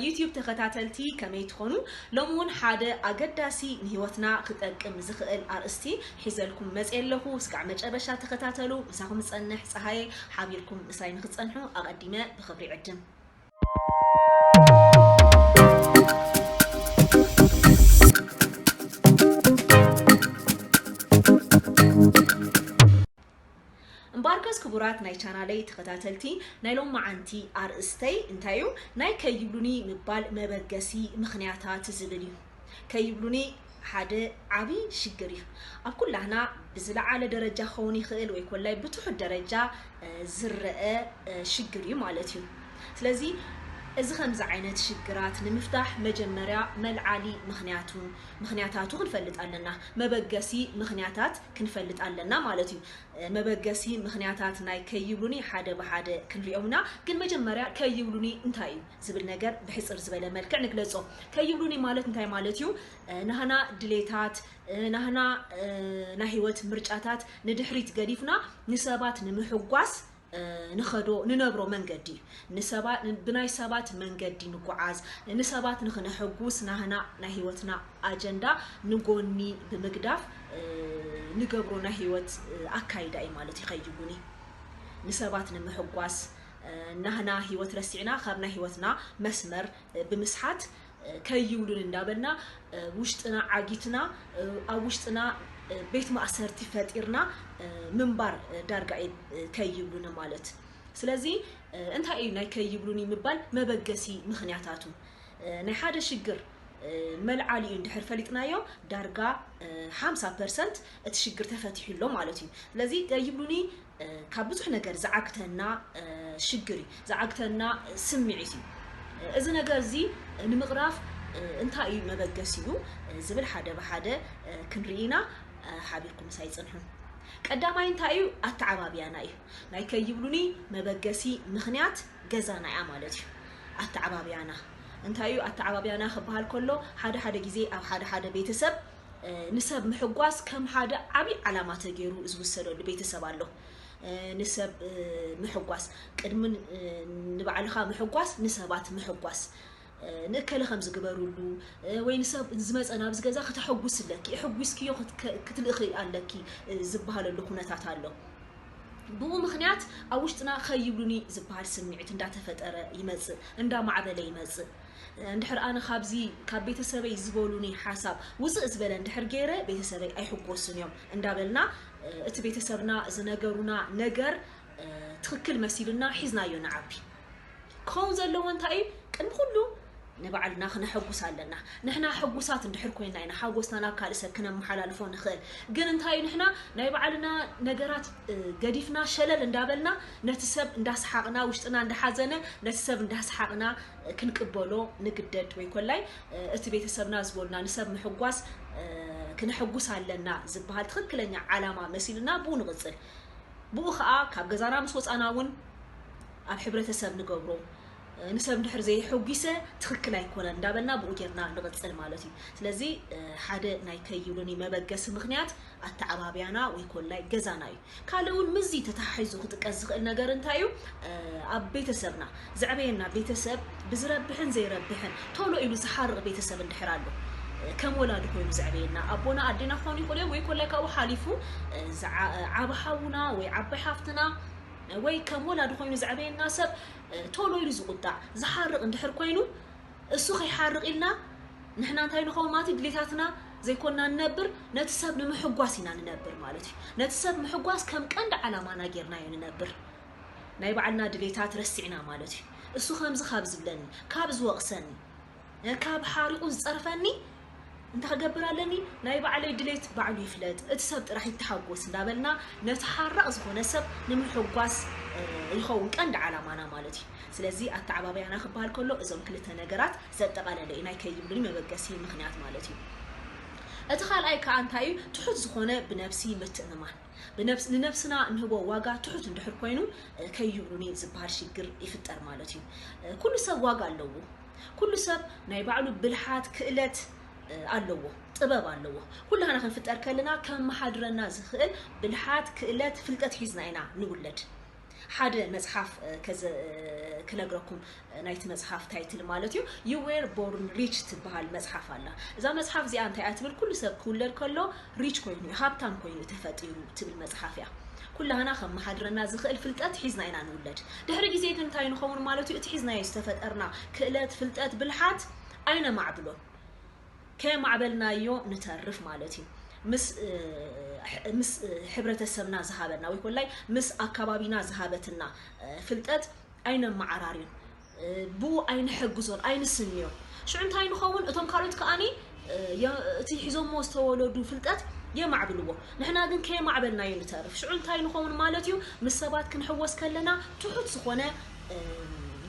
ዩቲዩብ ተኸታተልቲ ከመይ ትኾኑ? ሎሚ እውን ሓደ ኣገዳሲ ንህይወትና ክጠቅም ዝኽእል ኣርእስቲ ሒዘልኩም መፅየ ኣለኹ። እስካዕ መጨረሻ ተኸታተሉ። ምሳኹም ዝፀንሕ ፀሃየ ሓቢርኩም ምሳይ ንክትፀንሑ ኣቐዲመ ብኽብሪ ዕድም። እምበኣርከስ ክቡራት ናይ ቻናለይ ተኸታተልቲ፣ ናይ ሎማዓንቲ ኣርእስተይ እንታይ እዩ? ናይ ከይብሉኒ ምባል መበገሲ ምኽንያታት ዝብል እዩ። ከይብሉኒ ሓደ ዓቢ ሽግር እዩ። ኣብ ኩላህና ብዝለዓለ ደረጃ ክኸውን ይኽእል ወይ ኮላይ ብትሑት ደረጃ ዝረአ ሽግር እዩ ማለት እዩ። ስለዚ እዚ ከምዚ ዓይነት ሽግራት ንምፍታሕ መጀመርያ መልዓሊ ምኽንያቱ ምኽንያታቱ ክንፈልጥ ኣለና። መበገሲ ምኽንያታት ክንፈልጥ ኣለና ማለት እዩ። መበገሲ ምኽንያታት ናይ ከይብሉኒ ሓደ ብሓደ ክንሪኦም ኢና። ግን መጀመርያ ከይብሉኒ እንታይ እዩ ዝብል ነገር ብሕጽር ዝበለ መልክዕ ንግለጾ። ከይብሉኒ ማለት እንታይ ማለት እዩ? ናህና ድሌታት፣ ናህና ናይ ህይወት ምርጫታት ንድሕሪት ገዲፍና ንሰባት ንምሕጓስ ንኸዶ ንነብሮ መንገዲ እዩ። ንሰባት ብናይ ሰባት መንገዲ ንጓዓዝ፣ ንሰባት ንኽነሐጉስ ናህና ናይ ህይወትና ኣጀንዳ ንጎኒ ብምግዳፍ ንገብሮ ናይ ህይወት ኣካይዳ እዩ ማለት ይኸይጉኒ። ንሰባት ንምሕጓስ ናህና ህይወት ረሲዕና ካብ ናይ ህይወትና መስመር ብምስሓት ከይብሉን እንዳበልና ውሽጥና ዓጊትና ኣብ ውሽጥና ቤት ማእሰርቲ ፈጢርና ምንባር ዳርጋ ከይብሉን ማለት። ስለዚ እንታይ እዩ ናይ ከይብሉኒ ምባል መበገሲ ምኽንያታቱ? ናይ ሓደ ሽግር መልዓሊኡ እንድሕር ፈሊጥናዮ ዳርጋ ሓምሳ ፐርሰንት እቲ ሽግር ተፈቲሑ ኣሎ ማለት እዩ። ስለዚ ከይብሉኒ ካብ ብዙሕ ነገር ዝዓግተና ሽግር እዩ፣ ዝዓግተና ስምዒት እዩ። እዚ ነገር እዚ ንምቕራፍ እንታይ እዩ መበገሲኡ ዝብል ሓደ ብሓደ ክንርኢ ኢና። ሓቢርኩም ምሳይ ጽንሑ። ቀዳማይ እንታይ እዩ? ኣተዓባብያና እዩ። ናይ ከይብሉኒ መበገሲ ምኽንያት ገዛና እያ ማለት እዩ። ኣተዓባብያና እንታይ እዩ? ኣተዓባብያና ክበሃል ከሎ ሓደ ሓደ ግዜ ኣብ ሓደ ሓደ ቤተሰብ ንሰብ ምሕጓስ ከም ሓደ ዓብዪ ዓላማ ተገይሩ ዝውሰደሉ ቤተሰብ ኣሎ። ንሰብ ምሕጓስ፣ ቅድሚ ንባዕልኻ ምሕጓስ፣ ንሰባት ምሕጓስ፣ ንእከለ ከም ዝግበሩሉ ወይ ንሰብ ዝመፀ ናብዚ ገዛ ክተሐጉስ ኣለኪ፣ እሕጒስክዮ ክትልእኺ ኣለኪ ዝበሃለሉ ኩነታት ኣሎ። ብኡ ምኽንያት ኣብ ውሽጥና ከይብሉኒ ዝበሃል ስምዒት እንዳተፈጠረ ይመፅእ፣ እንዳማዕበለ ይመፅእ። እንድሕር ኣነ ካብዚ ካብ ቤተሰበይ ዝበሉኒ ሓሳብ ውፅእ ዝበለ እንድሕር ገይረ ቤተሰበይ ኣይሕጎሱን እዮም እንዳበልና እቲ ቤተሰብና ዝነገሩና ነገር ትኽክል መሲሉና ሒዝናዮ ንዓቢ። ክኸውን ዘለዎ እንታይ እዩ? ቅድሚ ኩሉ ንባዕልና ክነሐጉስ ኣለና። ንሕና ሕጉሳት እንድሕር ኮይና ኢና ሓጎስና ናብ ካልእ ሰብ ክነመሓላልፎ ንኽእል። ግን እንታይ እዩ ንሕና ናይ ባዕልና ነገራት ገዲፍና ሸለል እንዳበልና ነቲ ሰብ እንዳሰሓቕና ውሽጥና እንዳሓዘነ ነቲ ሰብ እንዳሰሓቕና ክንቅበሎ ንግደድ ወይ ኮላይ እቲ ቤተሰብና ዝበሉና ንሰብ ምሕጓስ ክነሐጉስ ኣለና ዝበሃል ትኽክለኛ ዓላማ መሲልና ብኡ ንቕፅል። ብኡ ኸዓ ካብ ገዛና ምስ ወፃና እውን ኣብ ሕብረተሰብ ንገብሮ ንሰብ እንድሕር ዘይሐጒሰ ትኽክል ኣይኮነን እንዳበልና ብኡ ጌርና ንቕፅል ማለት እዩ። ስለዚ ሓደ ናይ ከይብሉኒ መበገሲ ምኽንያት ኣተዓባብያና ወይ ኮላይ ገዛና እዩ። ካልእ እውን ምስዚ ተተሓሒዙ ክጥቀስ ዝኽእል ነገር እንታይ እዩ? ኣብ ቤተሰብና ዘዕበየና ቤተሰብ ብዝረብሕን ዘይረብሕን ቶሎ ኢሉ ዝሓርቕ ቤተሰብ እንድሕር ኣሎ፣ ከም ወላዲ ኮይኑ ዘዕበየና ኣቦና ኣዴና ክኾኑ ይኽእሉ እዮም፣ ወይ ኮላይ ካብኡ ሓሊፉ ዓቢ ሓውና ወይ ዓባይ ሓፍትና ወይ ከም ወላዲ ኮይኑ ዘዕበየና ሰብ ቶሎ ኢሉ ዝቁጣዕ ዝሓርቕ እንድሕር ኮይኑ እሱ ከይሓርቕ ኢልና ንሕና እንታይ ንኸውን ማለት እዩ? ድሌታትና ዘይኮንና ንነብር፣ ነቲ ሰብ ንምሕጓስ ኢና ንነብር ማለት እዩ። ነቲ ሰብ ምሕጓስ ከም ቀንዲ ዓላማና ጌርናዮ ንነብር። ናይ ባዕልና ድሌታት ረሲዕና ማለት እዩ። እሱ ከምዚ ካብ ዝብለኒ፣ ካብ ዝወቕሰኒ፣ ካብ ሓሪቑ ዝጸርፈኒ እንታይ ክገብር ኣለኒ? ናይ ባዕለይ ድሌት ባዕሉ ይፍለጥ፣ እቲ ሰብ ጥራሕ ይተሓጎስ እንዳበልና ነቲ ሓራቕ ዝኾነ ሰብ ንምሕጓስ ይኸውን ቀንዲ ዓላማና ማለት እዩ። ስለዚ ኣተዓባብያና ክበሃል ከሎ እዞም ክልተ ነገራት ዘጠቓለለ እዩ፣ ናይ ከይብሉኒ መበገሲ ምኽንያት ማለት እዩ። እቲ ካልኣይ ከዓ እንታይ እዩ? ትሑት ዝኾነ ብነብሲ ምትእምማን። ብነብስ-፣ ንነብስና እንህቦ ዋጋ ትሑት እንድሕር ኮይኑ ከይብሉኒ ዝበሃል ሽግር ይፍጠር ማለት እዩ። ኩሉ ሰብ ዋጋ ኣለዎ። ኩሉ ሰብ ናይ ባዕሉ ብልሓት፣ ክእለት ኣለዎ፣ ጥበብ ኣለዎ። ኩላህና ክንፍጠር ከለና ከመሓድረና ዝኽእል ብልሓት፣ ክእለት፣ ፍልጠት ሒዝና ኢና ንውለድ። ሓደ መጽሓፍ እ፣ ከዘ እ፣ ክነግረኩም እ፣ ናይቲ መጽሓፍ ታይትል ማለት እዩ። You Were Born Rich ትበሃል መጽሓፍ ኣላ። እዛ መጽሓፍ እዚኣ እንታይ እያ ትብል? ኩሉ ሰብ ክውለድ ከሎ ሪች ኮይኑ እዩ፣ ሃብታም ኮይኑ እዩ ተፈጢሩ ትብል መጽሓፍ እያ። ኩላህና ከመሓድረና ዝኽእል ፍልጠት ሒዝና ኢና ንውለድ። ድሕሪ ግዜ ግን እንታይ ንኸውን ማለት እዩ? እቲ ሒዝናዮ ዝተፈጠርና ክእለት፣ ፍልጠት፣ ብልሓት ኣይነማዕብሎን። ከየማዕበልናዮ ንተርፍ ማለት እዩ። ምስ እ፣ ምስ እ፣ ሕብረተሰብና ዝሃበና ወይ ኮላይ ምስ ኣካባቢና ዝሃበትና እ፣ ፍልጠት ኣይነመዓራርዮን። እ፣ ብኡ ኣይንሕግዞን፣ ኣይንስንዮን። ሽዑ እንታይ ንኸውን? እቶም ካልኦት ከኣኒ እ፣ የ- እቲ ሒዞሞ ዝተወለዱ ፍልጠት የማዕብልዎ። ንሕና ግን ከየማዕበልናዮ ንተርፍ። ሽዑ እንታይ ንኸውን ማለት እዩ? ምስ ሰባት ክንሕወስ ከለና ትሑት ዝኾነ እ፣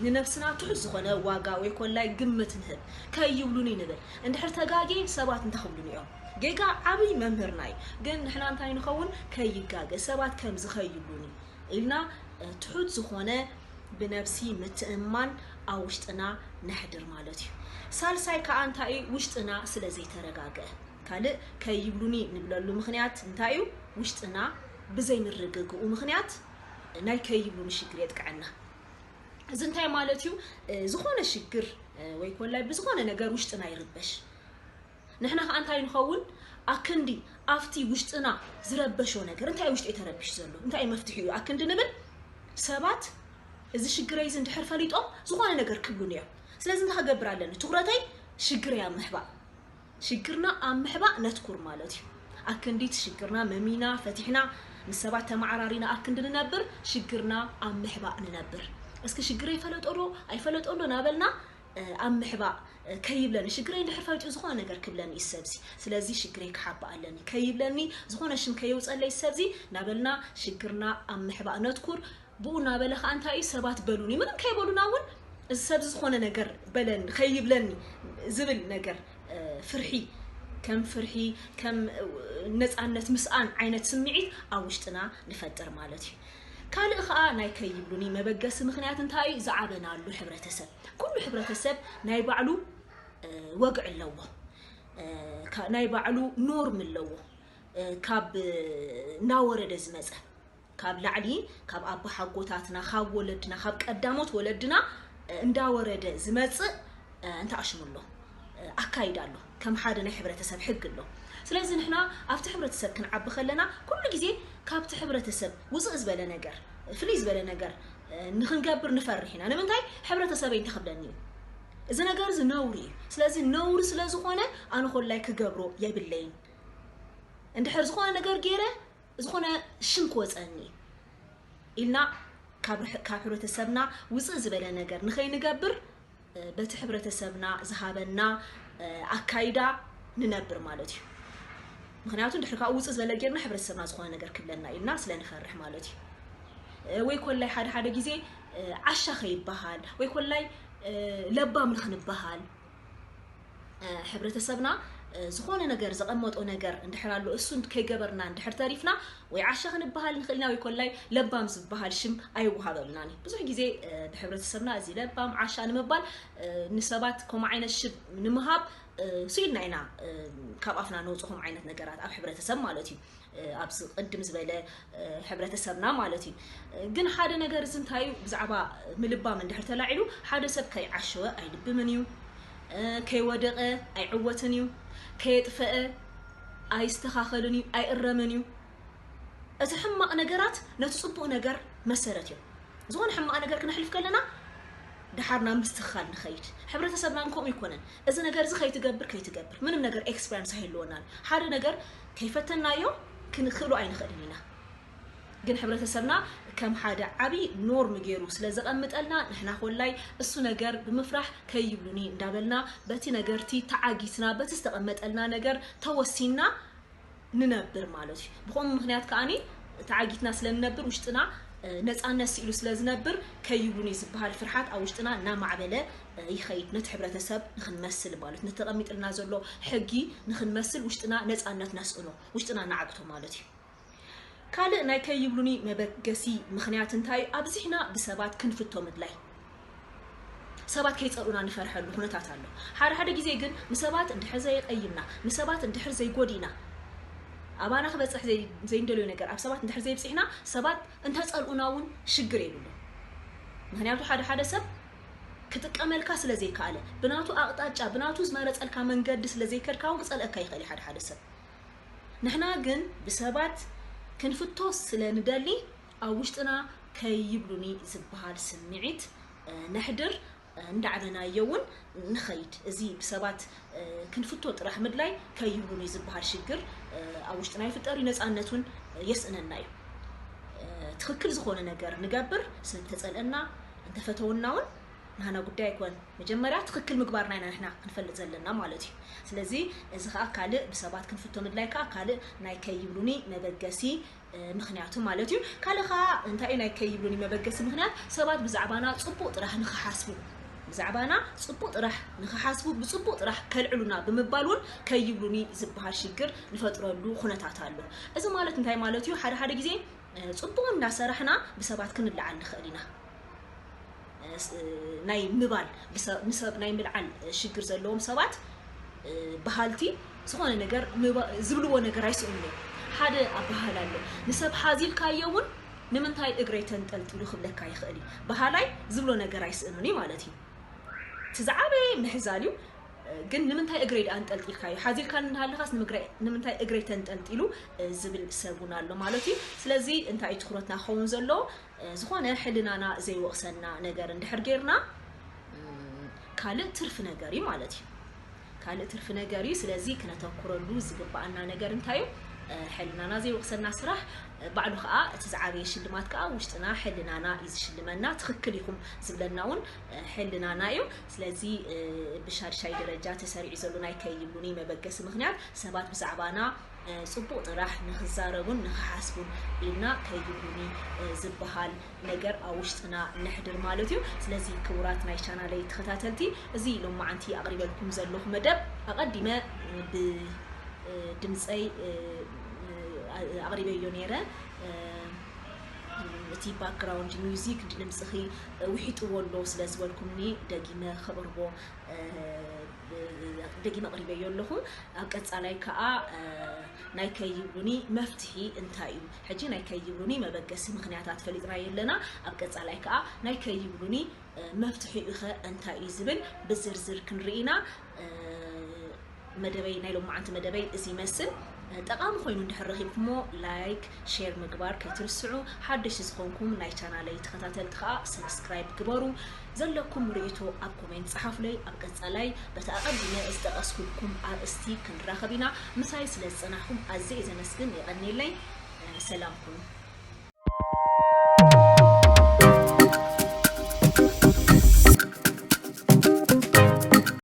ንነብስና ትሑት ዝኾነ ዋጋ ወይ ኮላይ ግምት ንህብ። ከይብሉኒ ንብል። እንድሕር ተጋጌ ሰባት እንታይ ክብሉኒ እዮም? ጌጋ ዓብይ መምህርና እዩ። ግን ንሕና እንታይ ንኸውን? ከይጋገ ሰባት ከምዚ ከይብሉኒ ኢልና እ፣ ትሑት ዝኾነ ብነብሲ ምትእምማን ኣብ ውሽጥና ነሕድር ማለት እዩ። ሳልሳይ ከዓ እንታይ እዩ? ውሽጥና ስለ ዘይተረጋገ። ካልእ ከይብሉኒ ንብለሉ ምኽንያት እንታይ እዩ? ውሽጥና ብዘይምርግግኡ ምኽንያት ናይ ከይብሉኒ ሽግር የጥቅዐና። እዚ እንታይ ማለት እዩ? እ፣ ዝኾነ ሽግር እ፣ ወይ ኮላይ ብዝኾነ ነገር ውሽጥና ይርበሽ። ንሕና ከዓ እንታይ ንኸውን? ኣክንዲ ኣብቲ ውሽጥና ዝረበሾ ነገር እንታይ ውሽጢ ተረቢሽ ዘሎ እንታይ መፍትሒ እዩ ኣክንዲ ንብል። ሰባት እዚ ሽግረይ እዚ እንድሕር ፈሊጦም ዝኾነ ነገር ክብሉን እዮም። ስለዚ እንታይ ክገብር ኣለኒ? ትኩረተይ ሽግረይ ኣብ ምሕባእ፣ ሽግርና ኣብ ምሕባእ ነትኩር ማለት እዩ። ኣክንዲት ሽግርና መሚና ፈቲሕና ምስ ሰባት ተመዓራሪና ኣክንዲ ንነብር ሽግርና ኣብ ምሕባእ ንነብር። እስኪ ሽግረይ ፈለጦ ዶ ኣይፈለጦ ዶ ናበልና እ፣ ኣብ ምሕባእ እ፣ ከይብለኒ ሽግረይ እንድሕር ፈሊጡ ዝኾነ ነገር ክብለኒ እዩ ሰብዚ። ስለዚ ሽግረይ ክሓብእ ኣለኒ ከይብለኒ ዝኾነ ሽም ከየውፀለይ ሰብዚ ናበልና ሽግርና ኣብ ምሕባእ ነትኩር። ብኡ እናበለ ከዓ እንታይ እዩ ሰባት በሉኒ ምንም ከይበሉና እውን እዚ ሰብዚ ዝኾነ ነገር በለኒ ከይብለኒ ዝብል ነገር እ፣ ፍርሒ ከም ፍርሒ ከም እ፣ ነፃነት ምስኣን ዓይነት ስምዒት ኣብ ውሽጥና ንፈጥር ማለት እዩ። ካልእ ከዓ ናይ ከይብሉኒ መበገሲ ምክንያት እንታይ እዩ? ዝዓበናሉ ሕብረተሰብ። ኩሉ ሕብረተሰብ ናይ ባዕሉ እ፣ ወግዒ ኣለዎ። እ፣ ካ- ናይ ባዕሉ ኖርም ኣለዎ። እ፣ ካብ እ፣ እናወረደ ዝመፀ ካብ ላዕሊ ካብ ኣባሓጎታትና ካብ ወለድና ካብ ቀዳሞት ወለድና እ፣ እንዳወረደ ዝመፅእ እ፣ እንታይ ኣሽሙ ኣሎ እ፣ ኣካይዳ ኣሎ። ከም ሓደ ናይ ሕብረተሰብ ሕጊ ኣሎ። ስለዚ ንሕና ኣብቲ ሕብረተሰብ ክንዓቢ ከለና ኩሉ ግዜ ካብቲ ሕብረተሰብ ውፅእ ዝበለ ነገር ፍልይ ዝበለ ነገር እ፣ ንክንገብር ንፈርሕ ኢና። ንምንታይ? ሕብረተሰበይ እንታይ ክብለኒ እዩ? እዚ ነገር እዚ ነውሪ እዩ። ስለዚ ነውሪ ስለ ዝኾነ ኣነ ኮላይ ክገብሮ የብለይን። እንድሕር ዝኾነ ነገር ገይረ ዝኾነ ሽም ክወፀኒ ኢልና ካብ ርሕ- ካብ ሕብረተሰብና ውፅእ ዝበለ ነገር ንኸይንገብር እ፣ በቲ ሕብረተሰብና ዝሃበና እ፣ ኣካይዳ ንነብር ማለት እዩ። ምክንያቱ እንድሕር ካብ ውፅእ ዝበለ ጌርና ሕብረተሰብና ዝኾነ ነገር ክብለና ኢልና ስለ ንፈርሕ ማለት እዩ። እ፣ ወይ ኮላይ ሓደ ሓደ ግዜ እ፣ ዓሻ ከይበሃል ወይ ኮላይ እ፣ ለባም ንክንበሃል እ፣ ሕብረተሰብና እ፣ ዝኾነ ነገር ዘቐመጦ ነገር እንድሕር ኣሎ እሱ ከይገበርና እንድሕር ተሪፍና ወይ ዓሻ ክንበሃል ንኽእል ኢና ወይ ኮላይ ለባም ዝበሃል ሽም ኣይወሃበልናን እዩ። ብዙሕ ግዜ እ፣ ብሕብረተሰብና እዚ ለባም ዓሻ ንምባል እ፣ ንሰባት ከምኡ ዓይነት ሽም ንምሃብ እ፣ ስኢልና ኢና እ፣ ካብ ኣፍና ነውፅኦም ዓይነት ነገራት ኣብ ሕብረተሰብ ማለት እዩ። እ፣ ኣብዚ ቅድም ዝበለ እ፣ ሕብረተሰብና ማለት እዩ። እ፣ ግን ሓደ ነገር እዚ እንታይ እዩ? ብዛዕባ ምልባም እንድሕር ተላዒሉ ሓደ ሰብ ከይዓሸወ ኣይልብምን እዩ። እ፣ ከይወደቐ ኣይዕወትን እዩ። ከየጥፈአ ኣይስተኻኸልን እዩ፣ ኣይእረምን እዩ። እቲ ሕማቕ ነገራት ነቲ ጽቡቕ ነገር መሰረት እዮም። ዝኾነ ሕማቕ ነገር ክነሕልፍ ከለና ደሓር ናብ ምስትኽኻል ንኸይድ። ሕብረተሰብና ከምኡ ኣይኮነን። እዚ ነገር እዚ ከይትገብር ከይትገብር ምንም ነገር ኤክስፐሪንስ ኣይህልወናን። ሓደ ነገር ከይፈተናዮ ክንክእሎ ኣይንኽእልን ኢና። ግን ሕብረተሰብና ከም ሓደ ዓብዪ ኖርም ገይሩ ስለ ዘቐምጠልና ንሕና ኮላይ እሱ ነገር ብምፍራሕ ከይብሉኒ እንዳበልና በቲ ነገርቲ ተዓጊትና በቲ ዝተቐመጠልና ነገር ተወሲና ንነብር ማለት እዩ። ብኸምኡ ምኽንያት ከኣኒ ተዓጊትና ስለ ንነብር ውሽጥና እ፣ ነፃነት ስኢሉ ስለ ዝነብር ከይብሉኒ ዝበሃል ፍርሓት ኣብ ውሽጥና እናማዕበለ እ፣ ይኸይድ። ነቲ ሕብረተሰብ ንክንመስል ማለት ነቲ ተቐሚጥልና ዘሎ ሕጊ ንክንመስል ውሽጥና ነፃነት ነስእኖ ውሽጥና ነዓግቶ ማለት እዩ። ካልእ ናይ ከይብሉኒ መበገሲ ምኽንያት እንታይ ኣብዚሕና ብሰባት ክንፍቶ ምድላይ። ሰባት ከይፀልኡና ንፈርሐሉ ኩነታት ኣሎ። ሓደ ሓደ ግዜ ግን ንሰባት እንድሕር ዘየቀይምና ንሰባት እንድሕር ዘይጎዲእና ኣባና ክበፅሕ ዘይ- ዘይንደልዮ ነገር ኣብ ሰባት እንድሕር ዘይብፅሕና፣ ሰባት እንተፀልኡና እውን ሽግር የብሉ። ምክንያቱ ሓደ ሓደ ሰብ ክጥቀመልካ ስለ ዘይከኣለ፣ ብናቱ ኣቕጣጫ ብናቱ ዝመረፀልካ መንገዲ ስለ ዘይከድካ እውን ክፀልአካ ይኽእል እዩ ሓደ ሓደ ሰብ። ንሕና ግን ብሰባት ክንፍቶ ስለ ንደሊ፣ ኣብ ውሽጥና ከይብሉኒ ዝበሃል ስምዒት ነሕድር። እንዳዕበናዮ እውን ንኸይድ። እዚ ብሰባት ክንፍቶ ጥራሕ ምድላይ ከይብሉኒ ዝበሃል ሽግር ኣብ ውሽጥና ይፍጠር እዩ። ነፃነት እውን የስእነና እዩ። ትኽክል ዝኾነ ነገር ንገብር፣ ሰብ እንተፀልአና እንተፈተወና እውን ናህና ጉዳይ ኣይኮን። መጀመርያ ትኽክል ምግባርና ኢና ንሕና ክንፈልጥ ዘለና ማለት እዩ። ስለዚ እዚ ከዓ ካልእ ብሰባት ክንፍቶ ምድላይ ከዓ ካልእ ናይ ከይብሉኒ መበገሲ ምክንያቱ ማለት እዩ። ካልእ ከዓ እንታይ እዩ ናይ ከይብሉኒ መበገሲ ምክንያት? ሰባት ብዛዕባና ፅቡቅ ጥራሕ ንክሓስቡ፣ ብዛዕባና ፅቡቅ ጥራሕ ንክሓስቡ፣ ብፅቡቅ ጥራሕ ከልዕሉና ብምባል እውን ከይብሉኒ ዝበሃል ሽግር ንፈጥረሉ ኩነታት ኣሎ። እዚ ማለት እንታይ ማለት እዩ? ሓደ ሓደ ግዜ ፅቡቅ እናሰራሕና ብሰባት ክንለዓል ንኽእል ኢና። ናይ ምባል ንሰብ ናይ ምልዓል ሽግር ዘለዎም ሰባት በሃልቲ ዝኾነ ነገር ዝብልዎ ነገር ኣይስእኑን እዮም። ሓደ ኣበሃል ኣሎ፣ ንሰብ ሓዚልካዮ እውን ንምንታይ እግረይ ተንጠልጢሉ ክብለካ ይኽእል እዩ። በሃላይ ዝብሎ ነገር ኣይስእኑን እዩ ማለት እዩ። እቲ ዝዓበየ ምሕዛል እዩ። ግን ንምንታይ እግረይ ደኣ ኣንጠልጢልካዮ? ሓዚልካኒ እንዳሃለኻስ ንምንታይ እግረይ ተንጠልጢሉ ዝብል ሰብ እውን ኣሎ ማለት እዩ። ስለዚ እንታይ እዩ ትኩረትና ክኸውን ዘለዎ? ዝኾነ ሕልናና ዘይወቕሰና ነገር እንድሕር ጌርና ካልእ ትርፊ ነገር እዩ ማለት እዩ። ካልእ ትርፊ ነገር እዩ። ስለዚ ክነተኩረሉ ዝግባኣና ነገር እንታይ እዩ? ሕልናና ዘይወቕሰና ስራሕ ባዕሉ ከዓ እቲ ዝዓበየ ሽልማት ከዓ ውሽጥና ሕልናና እዩ ዝሽልመና። ትኽክል ኢኹም ዝብለና እውን ሕልናና እዩ። ስለዚ ብሻድሻይ ደረጃ ተሰሪዑ ዘሎ ናይ ከይብሉኒ መበገሲ ምክንያት ሰባት ብዛዕባና ፅቡቅ ጥራሕ ንክዛረቡን ንክሓስቡን ኢልና ከይብሉኒ ዝበሃል ነገር ኣብ ውሽጥና ነሕድር ማለት እዩ። ስለዚ ክቡራት ናይ ቻናለይ ተኸታተልቲ፣ እዚ ሎማዓንቲ ኣቕሪበልኩም ዘለኹ መደብ ኣቐዲመ ብድምፀይ ኣቕሪበዮ ነይረ። እቲ ባክግራውንድ ሚውዚክ ድምፅኺ ውሒጥዎ ኣሎ ስለ ዝበልኩምኒ ደጊመ ከቕርቦ ደጊመ ኣቕሪበዮ ኣለኹ። ኣብ ቀፃላይ ከዓ ናይ ከይብሉኒ መፍትሒ እንታይ እዩ? ሕጂ ናይ ከይብሉኒ መበገሲ ምክንያታት ፈሊጥናዮ ኣለና። ኣብ ቀፃላይ ከዓ ናይ ከይብሉኒ መፍትሒኡ ኸ እንታይ እዩ ዝብል ብዝርዝር ክንርኢ ኢና። መደበይ፣ ናይ ሎማዓንቲ መደበይ እዚ ይመስል። ጠቓሚ ኮይኑ እንድሕር ረኺብኩሞ ላይክ፣ ሼር ምግባር ከይትርስዑ። ሓደሽቲ ዝኾንኩም ናይ ቻናለይ ተኸታተልቲ ከዓ ሰብስክራይብ ግበሩ። ዘለኩም ርእይቶ ኣብ ኮሜንት ጸሓፉለይ። ኣብ ቀጻላይ በቲ ኣቐዲመ ዝጠቐስኩልኩም ኣርእስቲ ክንራኸብ ኢና። ምሳይ ስለ ዝጸናሕኩም ኣዝየ እየ ዘመስግን። የቐንየለይ። ሰላም ኩኑ።